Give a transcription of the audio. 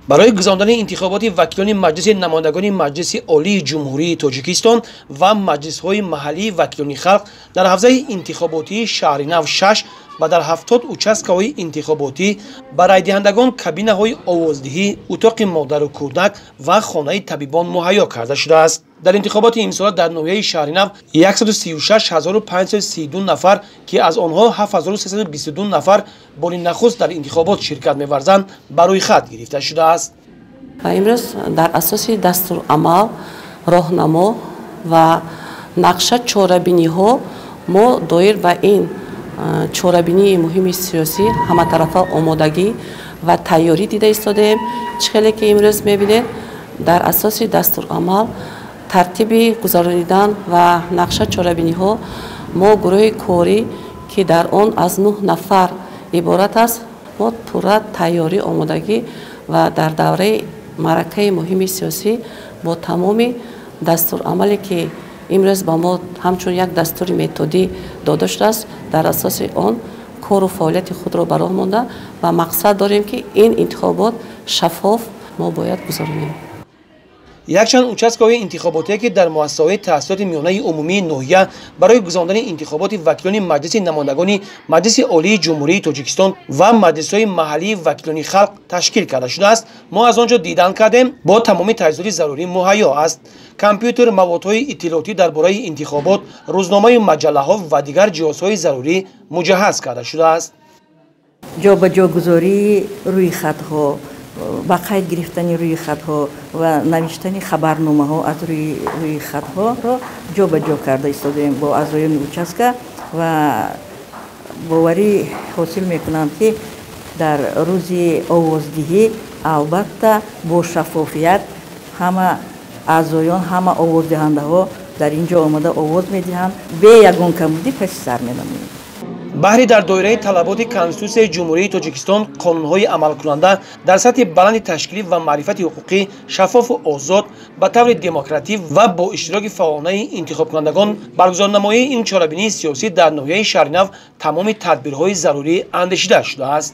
Барои гузарондани интихоботи вакилони Маҷлиси намояндагони Маҷлиси Олии Ҷумҳурии Тоҷикистон ва маҷлисҳои маҳаллии вакилони халқ дар ҳавзаи интихоботии шаҳри нав 6 ва дар 70 участкаҳои интихоботӣ ба райдиҳандагон кабинаҳои овоздиҳӣ, утоқи модару кӯдак ва хонаи табибон муҳайё карда шудааст. Дар интихоботи имсола дар ноҳияи шаҳри нав 136532 нафар, ки аз онҳо 7322 нафар бори нахуст дар интихобот ширкат меварзанд, ба рӯйхат гирифта шудааст. Ва имрӯз дар асоси дастурамал, роҳнамо ва нақша чорабиниҳо мо доир ба ин чорабинии муҳими сиёсӣ ҳаматарафа омодагӣ ва тайёрӣ дида истодаем. Чӣ хеле ки имрӯз мебинед, дар асоси дастурамал, тартиби гузаронидан ва нақша чорабиниҳо мо гурӯҳи корӣ, ки дар он аз 9 нафар иборат аст, мо пурра тайёрӣ, омодагӣ ва дар давраи маъракаи муҳими сиёсӣ бо тамоми дастурамале, ки имрӯз ба мо ҳамчун як дастури методӣ дода шудааст, дар асоси он кору фаъолияти худро ба роҳ монда ва мақсад дорем, ки ин интихобот шаффоф мо бояд гузаронем. Якчанд участкаҳои интихоботие, ки дар муассисаҳои таҳсилоти миёнаи умумии ноҳия барои гузарондани интихоботи вакилони Маҷлиси намояндагони Маҷлиси Олии Ҷумҳурии Тоҷикистон ва маҷлисҳои маҳаллии вакилони халқ ташкил карда шудааст, мо аз он ҷо дидан кардем, бо тамоми таҷҳизоти зарурӣ муҳайё аст. Компютер, маводҳои иттилоотӣ дар бораи интихобот, рӯзномаю маҷаллаҳо ва дигар ҷиҳозҳои зарурӣ муҷаҳҳаз карда шудааст. Ҷобаҷогузории рӯйхатҳо, ба қайд гирифтани рӯйхатҳо ва навиштани хабарномаҳо аз рӯйхатҳоро ҷобаҷо карда истодаем бо аъзоёни участка ва боварӣ ҳосил мекунам, ки дар рӯзи овоздиҳӣ албатта бо шаффофият ҳама аъзоён, ҳама овоздиҳандаҳо дар ин ҷо омада овоз медиҳанд, бе ягон камбудӣ паси сар менамоем. Баҳри дар доираи талаботи Конститутсияи Ҷумҳурии Тоҷикистон, қонунҳои амалкунанда дар сатҳи баланди ташкилӣ ва маърифати ҳуқуқӣ, шаффофу озод, ба таври демократӣ ва бо иштироки фаъолонаи интихобкунандагон баргузорнамоии ин чорабинии сиёсӣ дар ноҳияи шаҳри нав тамоми тадбирҳои зарурӣ андешида шудааст.